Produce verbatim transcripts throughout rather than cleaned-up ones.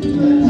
ད་ག་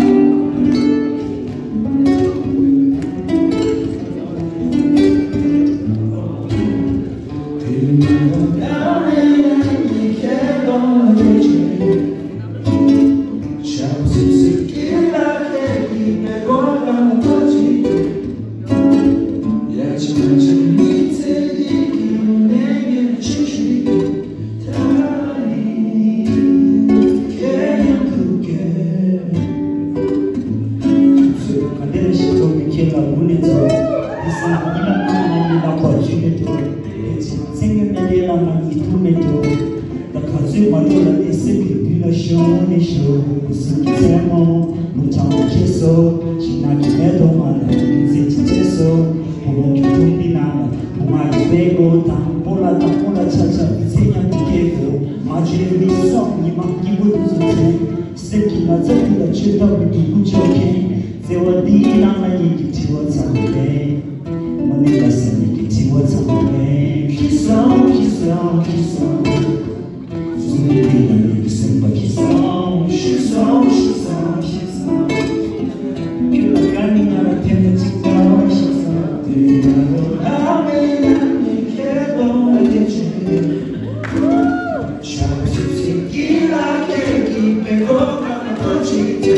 ཚོད་མ་འགྲོ་ལ་ནི་སེམས་ཀྱི་མདུན་ལ་ཤོག་ནི་ཤོག་གཟུགས་ཀྱི་མཚན་མོ་ལུག་ཁྲག་མོ་ཁྱེར་སོ། ཤིང་ནགས་ཀྱི་མེ་ཏོག་མ་ལ་ནི་མཛེས་ཀྱི་བྱས་སོ། བུ་མོ་ཁྱོད་ཐུག་འདི་ནང་ལ་བུ་ང་ཡི་པའི་མགོ་དང་སྤོ་ལ་དང་སྤོ་ལ་ཆ་ཆ་མི་ཚེ་མཉམ་དུ་སྐྱེལ་དགོས། མ་བརྗེད་མི་སོགས་ཉི་མ་སྐྱིད་པོ་དུ་ཚོ་དྲན། སེམས་ཀྱི་ན་ཚ་འདི་ལ་ཆོད་ཐབས་མི་འདུག་ཀུན་སྤྱོད་མཁན། བརྩེ་བ་འདིའི་ནང་ལ་ཉིད་ཀྱི་དྲི་བ་ཚང་མ་མེད། དངོས་གནས་ལ་སེམས་ཉིད་ཀྱི་དྲི་བ་ཚང་མ་མེད། ཁྱི་སང་ཁྱི་སང་ཁྱི་སང་། གཟུགས་འདི་ལ་ཉིད་ཀྱི་སེམས་པ་ཁྱི་སང་། ཤི་སང་ཤི་སང་ཤི་སང་། ཁྱོད་ལ་དགའ་ནི་ང་ལ་ཐེངས་མ་གཅིག་ཀྱང་ཤི་སང་། དེ་ཡང་ལ་མེད་ན་ནི་ཁྱེད་དང་ལས་བྱེད། ཆབ་སྲིད་ཀྱི་ལ་ཁྱེད་ཀྱི་པའི་གོ་ཁ་ཁོ་ཅིག་དེ།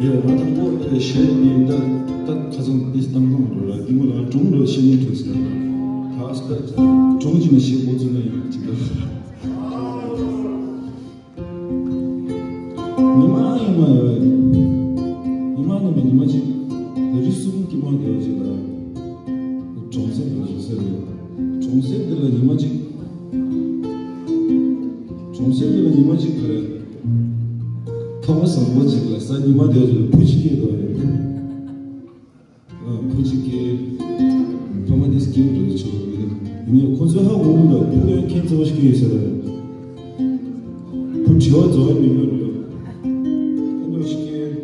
ཡ་ང་དང་པོ་གཞས་འདི་འདྲ་ད་ཁ་སང་འདི་བཏང་གང་འགྲོ་ལ་འདི་མོ་ལ་སྒྲུང་འགྲོ་ཤེས་ནས་ཐུག་ཟེར། ད་ཨ་སི་ད་སྒྲུང་ཅིག་ནས་ཤེས་འགོ་ཚུགས་ན་ཡང་ཅིག་ད། ཉི་མ་ཉི་མ་ཡོད། ཉི་མ་ཉི་མ་ཉི་མ་གཅིག་རི་གསུམ་དཀྱིལ་མ་དེ་གཅིག་ལ་གྲོང་གསེབ་ལ་གྲོང་གསེབ་རེད། གྲོང་གསེབ་དེ་ལ་ཉི་མ་གཅིག་གྲོང་གསེབ་དེ་ལ་ཉི་མ་གཅིག་ག་རེ། ཕ་མ་བཟང་པོ་གཅིག་ལ་གཟའ་ཉི་མ་དེ་ལ་བུ་གཅིག་སྐྱེས་འདུག་རེད། བུ་གཅིག་གིས་ཕ་མ་དེ་སྐྱེས་བུ་འདྲ་ཆོག་གི་རེད། ཡིན་ནའི་ཁོ་ཚོའི་ཧ་གོ་མི་འདུག་བུ་ཡང་ཁྱེད་ཚོ་ཞིག་ཡོད་ཟེར། བུ་དྲི་བ་རྫོགས་མི་འདུག་རེད། ཨ་ནི་ཞིག་གིས་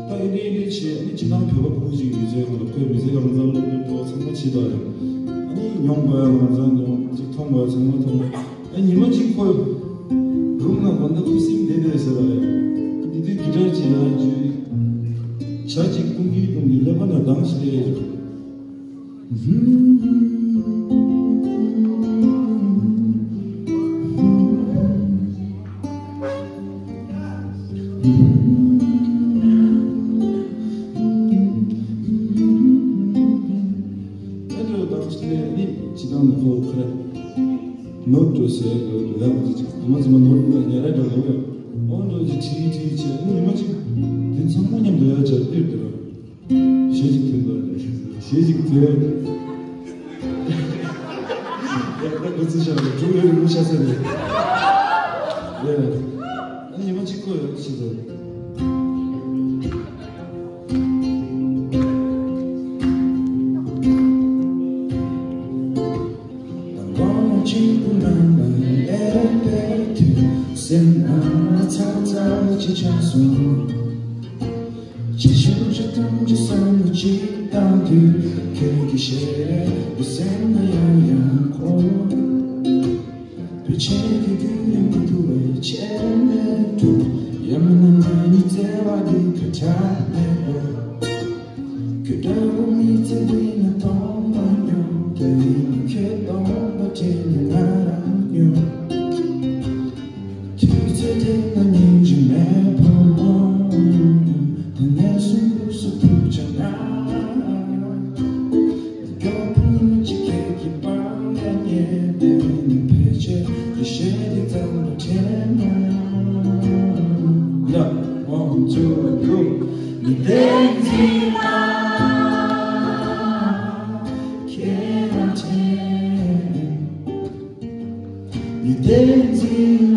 ད་ཨེ་འདྲ་ཨེ་འདྲ་བྱས་ཨ་ནི་སྤྱི་བཏང་བོད་པ་ཕྲུ་གུ་ཅིག་ཡོད་ཚད་ཁོ་ལ་ཁོས་མི་ཚེ་གང་འཚམ་སློབ་སྦྱོང་ཐོག་ཚང་མ་བྱེད་དོ་རེད། ཨ་ནི་མྱོང་དགོས་ཡ་གང་འཚམ་མྱོང་ཅིག་མཐོང་དགོས་ཡ་ཚང་མ་མཐོང་། ཨ་ཉི་མ་གཅིག་ཁོ་རུམ་ནང་མ་ནི་ཁུ་སིམ་བསྡད་བསྡད་ཟེར་བ་རེད། འདི་དུས་གི་ཏྲར་ཅིག་ཡང་འཇུས། ཇ་ཅིག་བཏུང་གིན་བཏུང་གིན་ཀླད་པ་ནང་གདངས་ཤིག་སླེབས་ཡོད། ཨེ་འགྲོ་གདངས་ཤིག་སླེབས་ནི་ཅི་གང་ནས་ཁོ་ཁ་ར། ནོར་འགྲོ་ཟེར་དགོས་འགྲོ་ཡག་པོ་ཅིག་ཉི་མ་ཚང་མ་ནོར་འགྲོ་ཉ་ར་འགྲོ་ཡོང་ཡོད། འོ་འགྲོ་ཅིག་ཁྲིད་ཁྲིད་བྱས་ཨ་ནི་ཉི་མ་གཅིག་དེ་ ཚང་མ་མཉམ་དུ་ཡར་བྱས་ཏེ་འདུག་གཞས་ཅིག་ཐོས་དགོས་རེད། གཞས་ཅིག་ཐོས། ཡ། ད་ག་ཚོད་ཤར་རེད། འབྲུག་ལོའི་རི་མོ་ཤར་ས་རེད། ཡ། ཨ་ནི་ཉི་མ་གཅིག་ཁོ་ཡོད་ཆེད་དུ། སེམས་ནང་ལ་ཚ་ཚ་ཅིག་ཆགས་སོང་། ཅི་ཞིག་ཅི་དང་ཅི་བསམ་ཅི་བཏང་དུས་ཁྱེད་ཀྱི་ཞལ་རས་འདི་སེམས་ལ་ཡང་ཡང་འཁོར། བོད་ཆས་ཀྱི་རྒྱུན་ལས་མི་ཐུབ་པའི་ཆེད་མེད་དུ་ཡ་མ་ན་ང་གཉིས་བརྩེ་བ་འདི་ཁ་བྲལ་མེད་པར། ཁྱོད་འདྲ་བོ་མི་ཚེ་འདི་ན་མཐོང་མ་མྱོང་། དེ་རིང་ཁྱོད་སྟོན་པ་དྲན་ནས་ང་རང་སྨྱོ། དུས་ཚོད་དེ་ན་སྙིང་རྗེ་མེད་བུ་མོ། ད་ནས་བཟུང་སྐུ་གཟུགས་ཕུག་བྱ་ན། མགྱོགས་པོ་ཉི་མ་གཅིག་ཁྱེད་ཀྱི་པང་ལ་ཉལ་བསྡད་ནས་ཕལ་ཆེར་ཡེ་ཤེས་དེ་ཙམ་ལ་དྲན་ན། ལ་མོ་ཚོ་ལུག་ཉི་ཟླའི་འཛིན་ལ་ཁྱེད་རང་དྲན། ཉི་ཟླའི་འཛིན་ལ་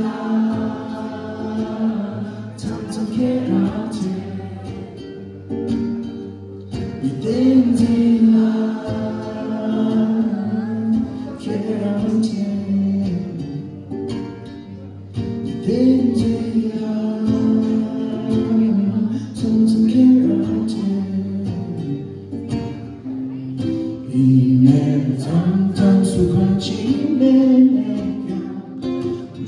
མཚམས་མཚམས་ཁྱེད་རང་དྲན། ཉི་ཟླའི་འཛིན་ལ་ཁྱེད་རང་དྲན། ཉི་ཟླའི་འཛིན་ལ་མཚམས་མཚམས་ཁྱེད་རང་དྲན། ཡིན་ནའི་མཚམས་མཚམས་སུ་གང་ཅི་མེད་ནས་ཀྱང་།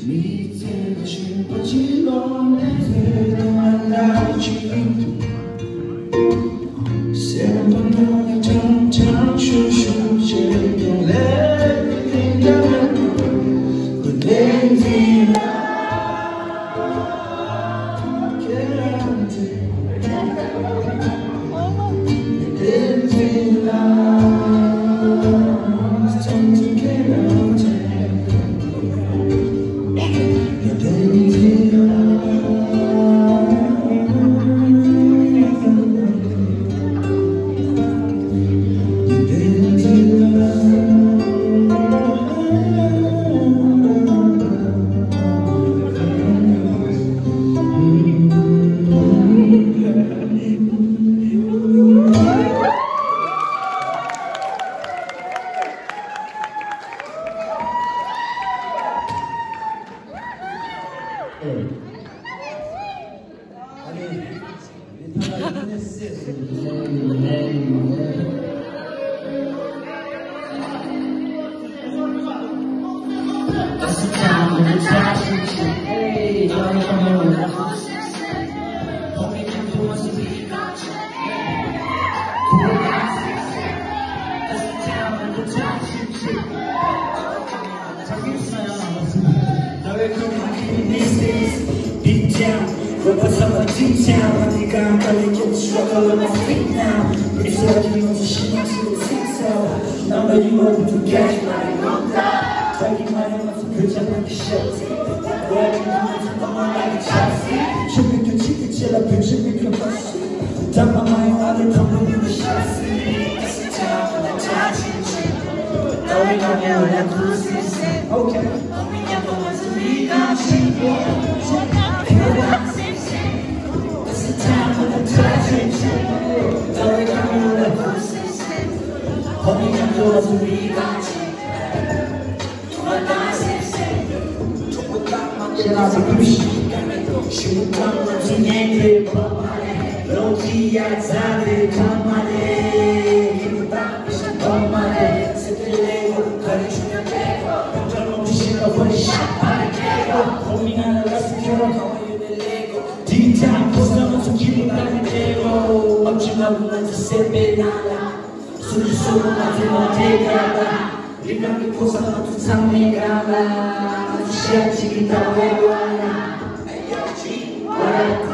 མི་ཚེ་ཕྱིན་པ་ཅི་ལོ་ནས་ཚེ་དང་མ་འདྲ་ཅིག་སེམས་པ་ནང་ལ་ཆང་ཆང་ཤུར་ཤུར་བྱེད་ཀྱང་ལས་ཀྱི་འདྲ་མེད་དུ་ལས་འཛིན་ལ།